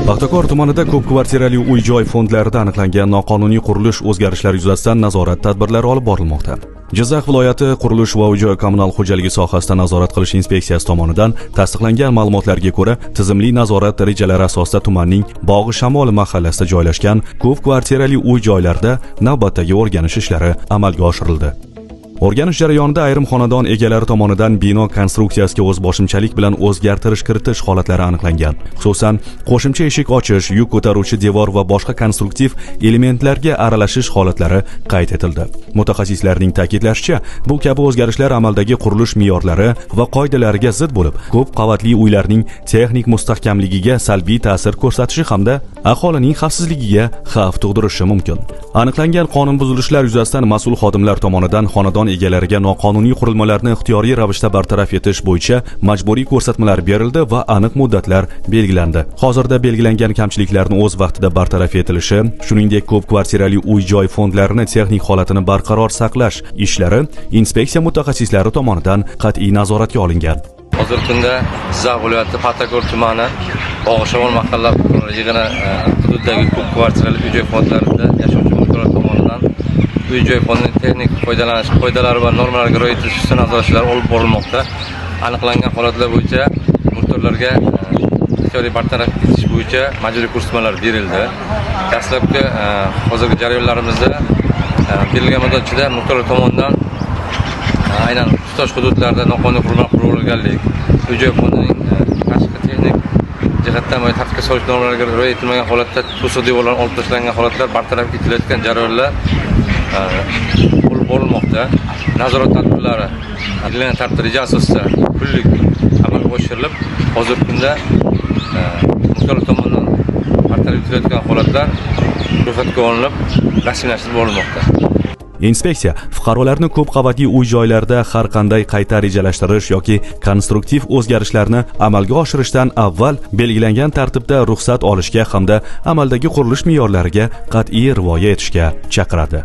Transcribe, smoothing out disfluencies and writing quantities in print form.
Paxtakor tumanida ko'p kvartirali uy-joy fondlarida aniqlangan noqonuniy qurilish o'zgarishlari yuzasidan nazorat tadbirlari olib borilmoqda. Jizzax viloyati qurilish va uy-joy kommunal xo'jaligi sohasida nazorat qilish inspeksiyasi tomonidan tasdiqlangan ma'lumotlarga ko'ra, tizimli nazorat rejalari asosida tumanning Bog'i Shamol mahallasida joylashgan ko'p kvartirali uy-joylarda navbatdagi o'rganish ishlari amalga oshirildi. O'rganish jarayonida ayrim xonadon egalari tomonidan bino konstruksiyasiga o'zboshimchalik bilan o'zgartirish kiritish holatlari aniqlangan. Xususan, qo'shimcha eshik ochish, yuk ko'taruvchi devor va boshqa konstruktiv elementlarga aralashish holatlari qayd etildi. Mutaxassislarning ta'kidlashicha, bu kabi o'zgarishlar amaldagi qurilish me'yorlari va qoidalariga zid bo'lib, ko'p qavatli uylarning texnik mustahkamligiga salbiy ta'sir ko'rsatishi hamda aholining xavfsizligiga xavf tug'dirishi mumkin. Aniqlangan qonun buzilishlar yuzasidan mas'ul xodimlar tomonidan xonadon egalariga noqonuniy qurilmalarni ixtiyoriy ravishda bartaraf etish bo'yicha majburiy ko'rsatmalar berildi va aniq muddatlar belgilandi. Hozirda belgilangan kamchiliklarni o'z vaqtida bartaraf etilishi, shuningdek ko'p kvartirali uy-joy fondlarini texnik holatini barqaror saqlash ishlari inspeksiya mutaxassislari tomonidan qat'iy nazoratga olingan. Hozirgi kunda Jizzax viloyati Paxtakor tumani Bog'ishamol mahalla fuqarolar yig'ini hududidagi ko'p kvartirali uy-joy fondlarida yashovchi mulkdorlar tomonidan uy-joy fondining texnik foydalanish qoidalari va normalariga rioya etilishi ustidan nazorat ishlari olib borilmoqda. Aniqlangan holatlar bo'yicha mulkdorlarga ixtiyoriy bartaraf etish bo'yicha majburiy ko'rsatmalar berildi. Dastlabki hozirgi jarayonlarimizda berilgan muddat ichida mulkdorlar tomonidan aynan tutash hududlarda noqonuniy qurilmalar qurib olinganlik, uy-joy fondining tashqi texnik jihatdan va tartibga solish normalariga rioya etilmagan holatda to'siq devorlar olib tashlangan holatlar bartaraf etilayotgan jarayonlar olib borilmoqda. Nazorat tadbirlari belgilangan tartibda reja asosida kunlik amalga oshirilib, hozirgi kunda mulkdorlar tomonidan bartaraf etilayotgan holatlar ro'yxatga olinib, rasmiylashtirib borilmoqda. Inspeksiya fuqarolarni ko'p qavatli uy-joylarda har qanday qayta rejalashtirish yoki konstruktiv o'zgarishlarni amalga oshirishdan avval belgilangan tartibda ruxsat olishga hamda amaldagi qurilish me'yorlariga qat'iy rioya etishga chaqiradi.